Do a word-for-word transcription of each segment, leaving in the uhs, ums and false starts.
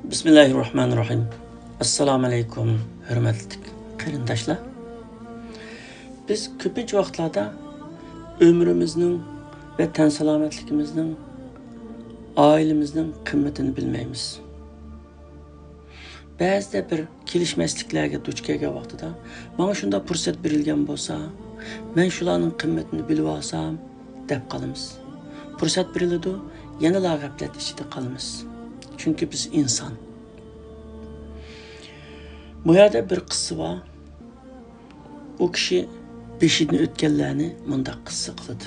بىسمىللاھىررەھمانىررەھىم. ئەسسالامۇئەلەيكۇم، ھۆرمەتلىك قېرىنداشلار. بىز كۆپىنچە ۋاقىتلاردا ئۆمرىمىزنىڭ ۋە تەن سالامەتلىكىمىزنىڭ، ئائىلىمىزنىڭ قىممىتىنى بىلمەيمىز. بەزىدە بىر كېلىشمەسلىكلەرگە دۇچ كەلگەن ۋاقتىدا، ماڭا شۇنداق پۇرسەت بېرىلگەن بولسا، مەن شۇلارنىڭ قىممىتىنى بىلىۋالسام، دەپ قالىمىز. پۇرسەت بېرىلىدۇ، يەنىلا غەپلەت ئىچىدە قالىمىز. چۈنكى بىز ئىنسان. بۇ يەردە بىر قىسسە بار. ئۇ كىشى بېشىدىن ئۆتكەنلەرنى مۇنداق قىسسە قىلىدۇ.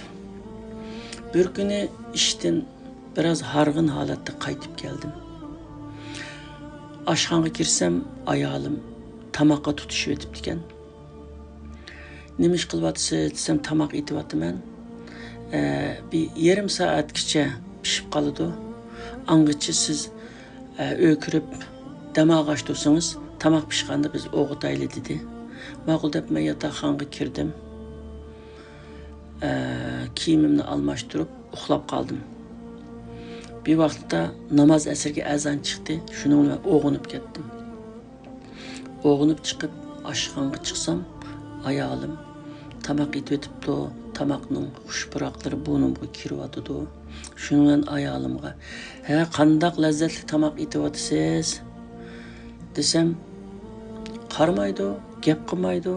بىر كۈنى ئىشتىن بىراز ھارغىن ھالەتتە قايتىپ كەلدىم. ئاشخانىغا كىرسەم، ئايالىم تاماققا تۇتۇشۇۋېتىپتىكەن. «نېمە ئىش قىلىۋاتىسىز؟» دېسەم، «تاماق ئېتىۋاتىمەن. ئە، بىر يېرىم سائەتكىچە پىشىپ قالىدۇ. ئاڭغىچە سىز، ئە، ئۆيگە كىرىپ دەم ئالغاچ تۇرسىڭىز، تاماق پىشقاندا بىز ئوغۇتايلى» دېدى. ماقۇل دەپ مەن ياتاقخانىغا كىردىم. ئە، كىيىمىمنى ئالماشتۇرۇپ ئۇخلاپ قالدىم. بىر ۋاقىتتا ناماز ئەسىرگە ئەزان چىقتى، شۇنىڭ بىلەن ئويغىنىپ كەتتىم. ئويغىنىپ چىقىپ ئاشخانىغا چىقسام، ئايالىم تاماق ئېتىۋېتىپتۇ، تاماقنىڭ خۇش پۇراقلىرى بۇرنۇمغا كىرىۋاتىدۇ. شۇنىڭ بىلەن ئايالىمغا، «ھە، قانداق لەززەتلىك تاماق ئېتىۋاتىسىز؟» دېسەم، قارىمايدۇ، گەپ قىلمايدۇ.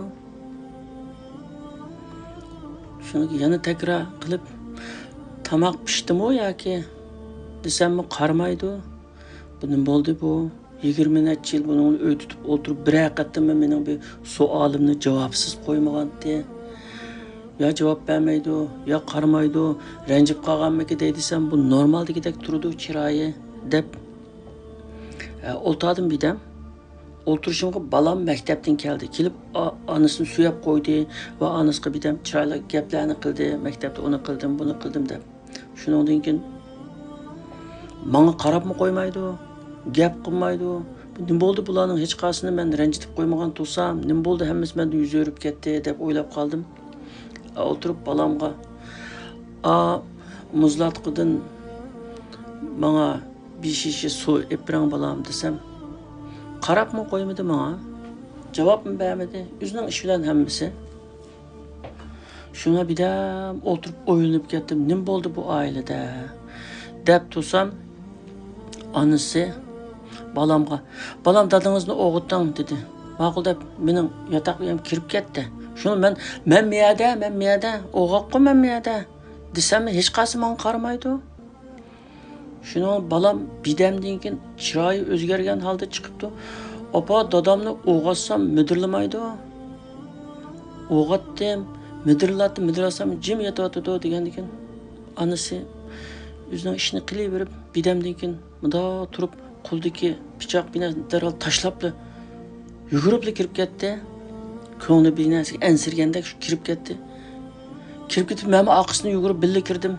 شۇنى يەنە تەكرار قىلىپ، «تاماق پىشتىمۇ ياكى؟» دېسەممۇ قارىمايدۇ. «بۇ نېمە بولدى بۇ؟ يىگىرمە نەچچە يىل بۇنىڭ ئۆي تۇتۇپ ئولتۇرۇپ، بىرەر قېتىممۇ مېنىڭ بىر سوئالىمنى جاۋابسىز قويمىغانتى. يا جاۋاب بەرمەيدۇ، يا قارىمايدۇ. رەنجىپ قالغانمىكى دەي» دېسەم، «بۇ نورمال دېگۈدەك تۇرىدۇ چىرايى» دەپ، ئە، ئولتۇردۇم بىردەم. ئولتۇرۇشۇمغا بالام مەكتەپتىن كەلدى. كېلىپ، ئا-، ئانىسىنى سۆيەپ قويدى ۋە ئانىسىغا بىردەم چىرايلىق گەپلەرنى قىلدى. «مەكتەپتە ئۇنى قىلدىم، بۇنى قىلدىم» دەپ. شۇنىڭدىن كېيىن ماڭا قاراپمۇ قويمايدۇ، گەپ قىلمايدۇ. «بۇ نېمە بولدى بۇلارنىڭ ھېچقايسىسىنى مەن رەنجىتىپ قويمىغان تۇرسام، نېمە بولدى ھەممىسى مەندىن يۈز ئۆرۈپ كەتتى» دەپ ئويلاپ قالدىم. ئولتۇرۇپ بالامغا، «ئا، مۇزلاتقۇدىن ماڭا بىر شېشە سۇ ئېلىپ بېرىڭ بالام» دېسەم، قاراپمۇ قويمىدى ماڭا، جاۋابمۇ بەرمىدى. ئۆزىنىڭ ئىشى بىلەن ھەممىسى. شۇڭا بىردەم ئولتۇرۇپ ئويلىنىپ كەتتىم، نېمە بولدى بۇ ئائىلىدە دەپ تۇرسام، ئانىسى بالامغا، «بالام، دادىڭىزنى ئويغىتىڭ» دېدى. ماقۇل دەپ مېنىڭ ياتاق ئۆيۈم كىرىپ كەتتى. شۇڭا مەن، «مەن مەيەردە، مەن مەيەردە، ئويغاققۇ مەن مەيەردە» دېسەممۇ ھېچقايسى ماڭا قارىمايدۇ. شۇنىڭ بالام بىردەمدىن كېيىن چىرايى ئۆزگەرگەن ھالدا چىقىپتۇ. «ئاپا، دادامنى ئويغاتسام مىدىرلىمايدۇ. ئويغاتتىم، مىدىرلاتتىم، مىدىرلاتسام جىم يېتىۋاتىدۇ» دېگەندىكىن، ئانىسى ئۆزىنىڭ ئىشىنى قىلىۋېرىپ، بىردەمدىن كېيىن مۇنداق تۇرۇپ، قولىدىكى پىچاق بىنە دەرھال تاشلاپلا، يۈگۈرۈپلا كىرىپ كەتتى. كۆڭلى بىر نەرسىگە ئەنسىرىگەندەك شۇ كىرىپ كەتتى. كىرىپ كېتىپ، مەنمۇ ئارقىسىدىن يۈگۈرۈپ بىللە كىردىم.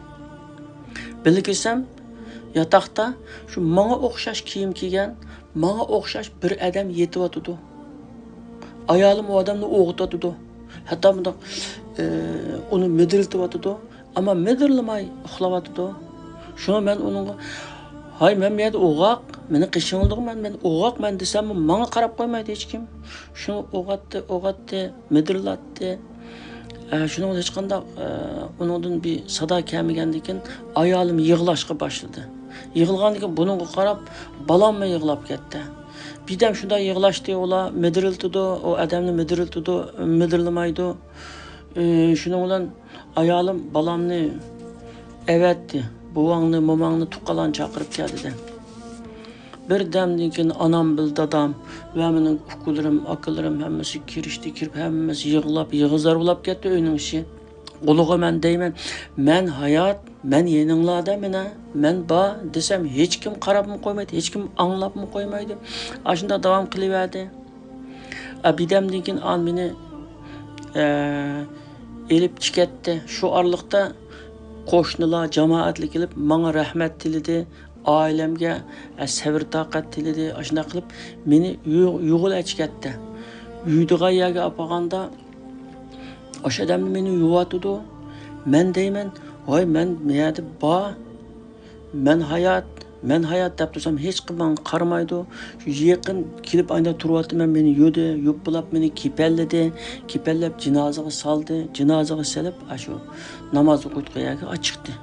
بىللە كىرسەم، ياتاقتا شۇ ماڭا ئوخشاش كىيىم كىيگەن، ماڭا ئوخشاش بىر ئادەم يېتىۋاتىدۇ. ئايالىم ئۇ ئادەمنى ئويغىتىۋاتىدۇ. ھەتتا مۇنداق، ئى، ئۇنى مىدىرلىتىۋاتىدۇ. ئەمما مىدىرلىماي ئۇخلاۋاتىدۇ. شۇڭا مەن ئۇنىڭغا، «ھاي، مەن بۇ يەردە ئوغاق، مېنى قېشىڭلىدىغۇ، مەن، مەن ئوغاق مەن» دېسەممۇ، ماڭا قاراپ قويمايدۇ ھېچكىم. شۇڭا ئوغاتتى، ئوغاتتى، مىدىرلاتتى. ئە، شۇنىڭ بىلەن ھېچقانداق، ئە، ئۇنىڭدىن بىر سادا كەلمىگەندىن كېيىن، ئايالىم يىغلاشقا باشلىدى. يىغلىغاندىن كېيىن بۇنىڭغا قاراپ، بالاممۇ يىغلاپ كەتتى. بىردەم شۇنداق يىغلاشتى، ئۇلار مىدىرلىتىدۇ، ئۇ ئادەمنى مىدىرلىتىدۇ، مىدىرلىمايدۇ. ئى، شۇنىڭ بىلەن ئايالىم بالامنى ئەۋەتتى. بوۋاڭنى، موماڭنى، تۇغقانلارنى چاقىرىپ كەل دېدى. بىردەمدىن كېيىن ئانام بىلەن دادام ۋە مېنىڭ ئۇكىلىرىم، ئاكىلىرىم ھەممىسى كىرىشتى. كىرىپ ھەممىسى يىغلاپ، يىغا-زار بولاپ كەتتى ئۆينىڭ ئىچى. ئۇلىغا مەن دەيمەن، مەن ھايات، مەن يېنىڭلاردا مانا، مەن بار دېسەم، ھېچكىم قاراپمۇ قويمايدۇ، ھېچكىم ئاڭلاپمۇ قويمايدۇ. ئاشۇنداق داۋام قىلىۋەردى. ئە، بىردەمدىن كېيىن ئان مېنى، ئە، ئېلىپ چىقەتتى. شۇ ئارىلىقتا قوشنىلار، جامائەتلەر كېلىپ ماڭا رەھمەت تىلىدى، ئائىلەمگە، ئە، سەۋر-تاقەت تىلىدى. ئاشۇنداق قىلىپ مېنى يۇ-، يۇغىلى ئەچىكەتتى. يۇيىدىغان يەرگە ئاپارغاندا، ئاشۇ ئادەمنى مېنى يۇۋاتىدۇ. مەن دەيمەن، ۋاي، مەن مەيەردە بار، مەن ھايات، مەن ھايات دەپ تۇرسام، ھېچكىم ماڭا قارىمايدۇ. شۇ يېقىن كېلىپ ئايدا تۇرۇۋاتىمەن، مېنى يۇدى، يۇپپىلاپ مېنى كېپەنلىدى. كېپەنلەپ جىنازىغا سالدى. جىنازىغا سېلىپ، ئاشۇ ناماز ئوقۇيدىغان يەرگە ئاچىقتى.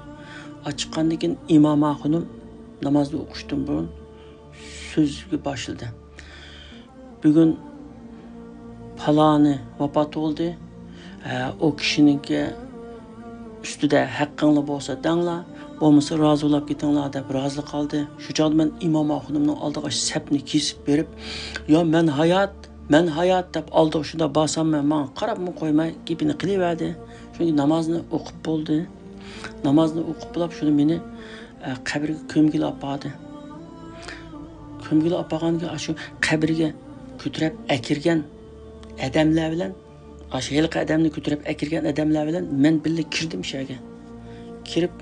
ئاچىققاندىن كېيىن ئىمام ئاخۇنۇم نامازنى ئوقۇشتىن بۇرۇن سۆزگە باشلىدى. بۈگۈن پالانى ۋاپات بولدى. ئە، ئۇ كىشىنىڭكى ئۈستىدە ھەققىڭلار بولسا دەڭلار، بولمىسا رازى بولاپ كېتىڭلار دەپ رازىلىق ئالدى. شۇ چاغدا مەن ئىمام ئاخۇنۇمنىڭ ئالدىغا سەپنى كېسىپ بېرىپ، يا مەن ھايات، مەن ھايات دەپ ئالدىغا شۇنداق بارسام، مەن ماڭا قاراپمۇ قويماي گېپىنى قىلىۋەردى. چۈنكى نامازنى ئوقۇپ بولدى. نامازنى ئوقۇپ بولاپ شۇنى مېنى، ئە، قەبرىگە كۆمگىلى ئاپاردى. كۆمگىلى ئاپارغاندىكىن ئاشۇ قەبرىگە كۆتۈرۈپ ئەكىرگەن ئادەملەر بىلەن، ئاشۇ ھېلىقى ئادەمنى كۆتۈرۈپ ئەكىرگەن ئادەملەر بىلەن مەن بىللە كىردىم شۇ يەرگە. كىرىپ،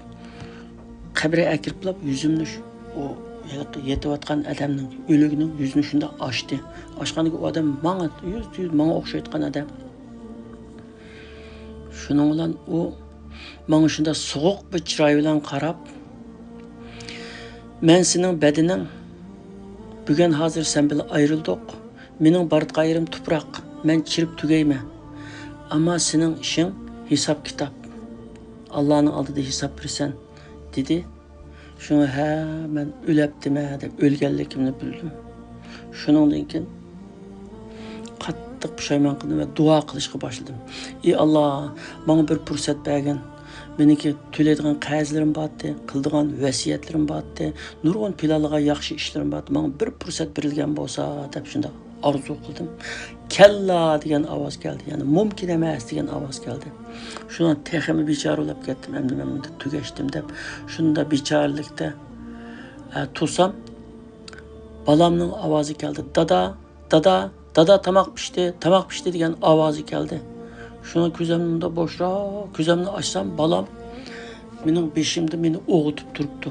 قەبرىگە ئەكىرىپ بولاپ يۈزۈمنى شۇ، ئۇ ھېلىقى يېتىۋاتقان ئادەمنىڭ، ئۆلۈكنىڭ يۈزىنى شۇنداق ئاچتى. ئاچقاندىكىن ئۇ ئادەم ماڭا، يۈزدە يۈز ماڭا ئوخشايدىغان ئادەم. شۇنىڭ بىلەن ئۇ ماڭا شۇنداق سوغۇق بىر چىراي بىلەن قاراپ، مەن سېنىڭ بەدىنىڭ، بۈگۈن ھازىر سەن بىلەن ئايرىلدۇق، مېنىڭ بارىدىغان يېرىم تۇپراق، مەن چىرىپ تۈگەيمەن. ئەمما سېنىڭ ئىشىڭ ھېساب-كىتاب، ئاللانىڭ ئالدىدا ھېساب بېرىسەن، دېدى. شۇڭا ھە، مەن ئۆلەپتىمەن دەپ ئۆلگەنلىكىمنى بىلدىم. شۇنىڭدىن كېيىن قاتتىق پۇشايمان قىلدىم ۋە دۇئا قىلىشقا باشلىدىم. ئى ئاللا، ماڭا بىر پۇرسەت بەرگىن. مېنىڭكى تۆلەيدىغان قەرزلىرىم بارتتى، قىلىدىغان ۋەسىيەتلىرىم بارتتى، نۇرغۇن پىلانلىغان ياخشى ئىشلىرىم بارتتى. ماڭا بىر پۇرسەت بېرىلگەن بولسا دەپ شۇنداق ئارزۇ قىلدىم. كەللا دېگەن ئاۋاز كەلدى، يەنى مۇمكىن ئەمەس دېگەن ئاۋاز كەلدى. شۇنىڭ تېخىمۇ بىچارە بولۇپ كەتتىم، ئەمدى مەن بۇندا تۈگەشتىم دەپ، شۇنداق بىچارىلىكتە، ئە، تۇرسام، بالامنىڭ ئاۋازى كەلدى. دادا، دادا، دادا، تاماق پىشتى، تاماق پىشتى دېگەن ئاۋازى كەلدى. شۇڭا كۆزۈمنى مۇنداق بوشراق، كۆزۈمنى ئاچسام، بالام مېنىڭ بېشىمدا مېنى ئويغىتىپ تۇرۇپتۇ.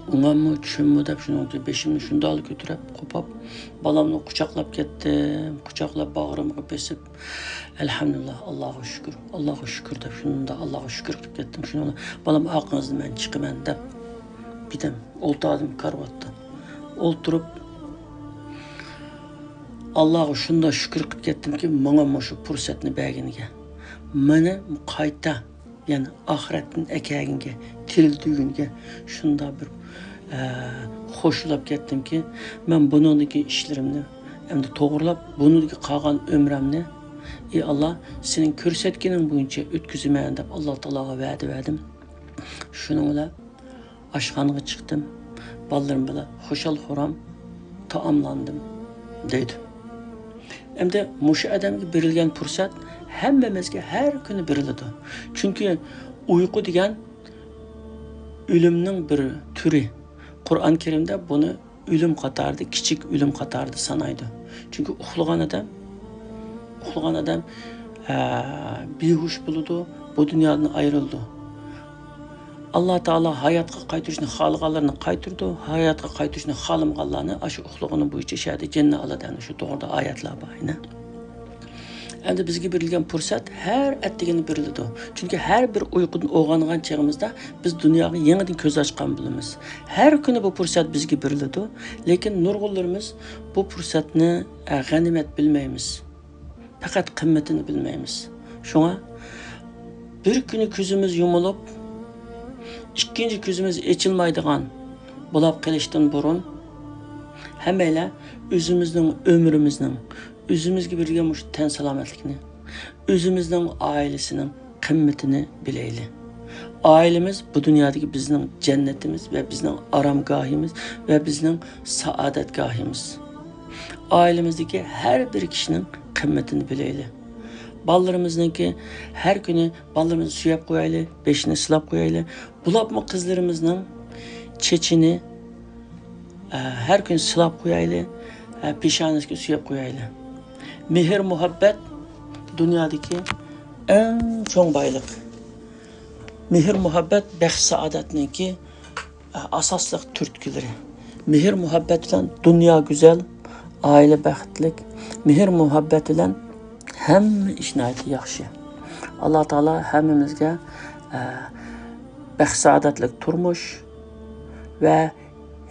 ئوڭاممۇ، چۈشۈممۇ دەپ شۇنىڭ بېشىمنى شۇنداقلا كۆتۈرۈپ، قوپاپ، بالامنى قۇچاقلاپ كەتتىم. قۇچاقلاپ باغرىمغا بېسىپ، ئەلھەمدۇلىللا، ئاللاغا شۈكۈر، ئاللاغا شۈكۈر دەپ شۇنداق ئاللاغا شۈكۈر قىلىپ كەتتىم. شۇنىڭ بىلەن، بالام، ئارقىڭىزدىن مەن چىقىمەن دەپ بىردەم ئولتۇردۇم كارىۋاتتا. ئولتۇرۇپ، ئاللاغا شۇنداق شۈكۈر قىلىپ كەتتىمكى، ماڭا مۇشۇ پۇرسەتنى بەرگىنىگە. مېنى قايتا يەنە ئاخىرەتتىن ئەكەلگىنىگە، تىرىلدۈرگىنىگە شۇنداق بىر، ئە، خوشلاپ كەتتىمكى، مەن بۇنىڭدىكى ئىشلىرىمنى ئەمدى توغرىلاپ، بۇنىڭدىكى قالغان ئۆمرۈمنى، ئى ئاللا، سېنىڭ كۆرسەتكىنىڭ بويىچە ئۆتكۈزىمەن دەپ ئاللا تائالاغا ۋەدە بەردىم. شۇنىڭ بىلەن ئاشخانىغا چىقتىم. بالىلىرىم بىلەن خۇشال-خۇرام تائاملاندىم، دەيدۇ. ئەمدى مۇشۇ ئادەمگە بېرىلگەن پۇرسەت ھەممىمىزگە ھەر كۈنى بېرىلىدۇ. چۈنكى ئۇيقۇ دېگەن ئۆلۈمنىڭ بىر تۈرى. قۇرئان كەرىمدە بۇنى ئۆلۈم قاتارىدا، كىچىك ئۆلۈم قاتارىدا سانايدۇ. چۈنكى ئۇخلىغان ئادەم، ئۇخلىغان ئادەم، ئە، بىھوش بولىدۇ، بۇ دۇنيادىن ئايرىلىدۇ. ئاللا تائالا ھاياتقا قايتۇرۇشنى خالىغانلىرىنى قايتۇرىدۇ، ھاياتقا قايتۇرۇشنى خالىمىغانلارنى ئاشۇ ئۇخلىغىنى بويىچە شەدە جەننەت ئالىدۇ. شۇ توغرىدا ئايەتلەر بار، ئىنە. ئەمدى بىزگە بېرىلگەن پۇرسەت ھەر ئەتىگىنى بېرىلىدۇ. چۈنكى ھەر بىر ئۇيقۇدىن ئويغانغان چېغىمىزدا بىز دۇنياغا يېڭىدىن كۆز ئاچقان بولىمىز. ھەر كۈنى بۇ پۇرسەت بىزگە بېرىلىدۇ. لېكىن نۇرغۇنلىرىمىز بۇ پۇرسەتنى، ئە، غەنىيمەت بىلمەيمىز. پەقەت قىممىتىنى بىلمەيمىز. شۇڭا بىر كۈنى كۆزىمىز يۇمۇلۇپ، ئىككىنچى كۆزىمىز ئېچىلمايدىغان بولاپ قېلىشتىن بۇرۇن، ھەممەيلەن ئۆزىمىزنىڭ ئۆمرىمىزنىڭ، ئۆزىمىزگە بېرىلگەن مۇشۇ تەن سالامەتلىكنى، ئۆزىمىزنىڭ ئائىلىسىنىڭ قىممىتىنى بىلەيلى. ئائىلىمىز بۇ دۇنيادىكى بىزنىڭ جەننىتىمىز ۋە بىزنىڭ ئارامگاھىمىز ۋە بىزنىڭ سائادەتگاھىمىز. ئائىلىمىزدىكى ھەر بىر كىشىنىڭ قىممىتىنى بىلەيلى. بالىلىرىمىزنىڭكى ھەر كۈنى بالىلىرىمىزنى سۆيەپ قويايلى، بېشىنى سىلاپ قويايلى. بولۇپمۇ قىزلىرىمىزنىڭ چېچىنى، ئە، ھەر كۈنى سىلاپ قويايلى، ئە، پېشانىسىگە سۆيەپ قويايلى. مېھىر-مۇھەببەت دۇنيادىكى ئەڭ چوڭ بايلىق. مېھىر-مۇھەببەت بەخت-سائادەتنىڭكى ئاساسلىق تۈرتكىلىرى. مېھىر-مۇھەببەت بىلەن دۇنيا گۈزەل، ئائىلە بەختلىك. مېھىر-مۇھەببەت بىلەن ھەممە ئىش ناھايىتى ياخشى. ئاللا تائالا ھەممىمىزگە، ئە، بەخت-سائادەتلىك تۇرمۇش، ۋە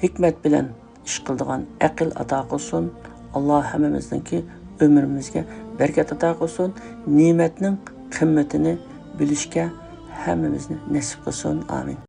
ھېكمەت بىلەن ئىش قىلىدىغان ئەقىل ئاتا قىلسۇن. ئاللا ھەممىمىزنىڭكى ئۆمرىمىزگە بەرىكەت ئاتا قىلسۇن. نېمەتنىڭ قىممىتىنى بىلىشكە ھەممىمىزنى نېسىپ قىلسۇن. ئامىن.